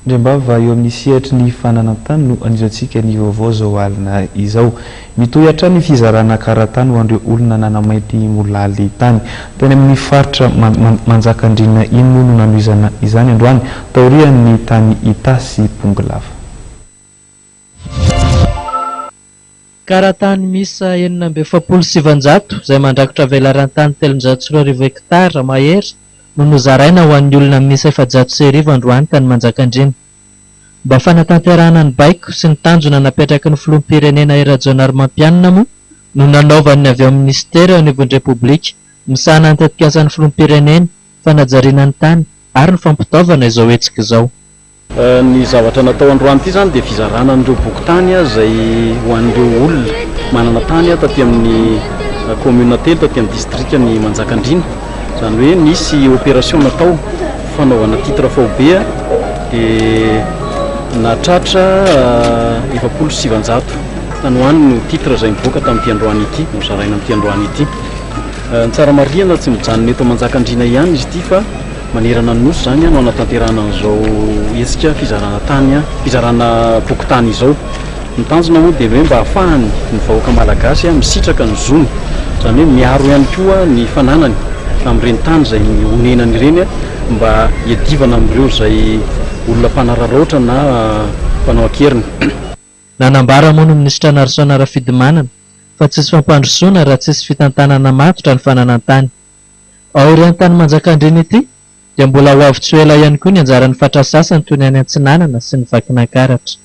Andriambava, eo amin'ny sehatry ny fananan-tany no anizantsika ny vaovao izao alina izao. Mitohy hatrany ny fizarana kara-tany ho an'ireo olona nanamainty molaly tany. Tany amin'ny faritra Manjakandriana iny moa no nanohizana izany androany, taorian'ny tany Itasy sy Bongolava. Kara-tany miisa 946 izay mandrakotra velaran-tany 2300 hektara mahery no nozaraina ho an'ny olona miisa 1400 androany tany Manjakandriana. Mba fanatanterahana ny baiko sy ny tanjona napetraky ny filoham-pirenena Hery Rajaonarimampianina moa no nanaovan'ny avy ao amin'ny minisitera eo anivon'ny Repoblika misahana ny tetikasan'ny filoham-pirenena, fanajariana ny tany ary ny fampitaovana izao hetsika izao. Ny zavatra natao androany ity izany dia fizarana an'ireo boky tany izay ho an'ireo olona manana tany taty amin'ny commune telo taty amin'ny distrikan'i Manjakandriana. Izany hoe nisy opération natao fanaovana titre faobe dia nahatratra 940 tany ho any no titre izay nivoaka tamin'ity androany ity, nozaraina amin'ity androany ity. Ny tsara marihana tsy mijanona eto Manjakandriana ihany izy ity fa Manerana ny Nosy izany no hanatanterahana an'izao hetsika fizarana tany, fizarana boky tany izao. Ny tanjona moa dia ny hoe mba hahafahany ny vahoaka malagasy misitraka ny zony, izany hoe miaro ihany koa ny fananany amin'ireny tany izay onenany ireny mba hiadivana amin'ireo izay olona mpanararaotra na mpanao an-keriny. Nanambara moa ny minisitra Narson Rafidimanana fa tsisy fampandrosoana raha tsisy fitantanana matotra ny fananan-tany. Aorian'ny tany Manjakandriana ity dia mbola ho avy tsy ho ela ihany koa ny anjaran'ny fatra sasany toy ny any Antsinanana sy ny Vakinankaratra.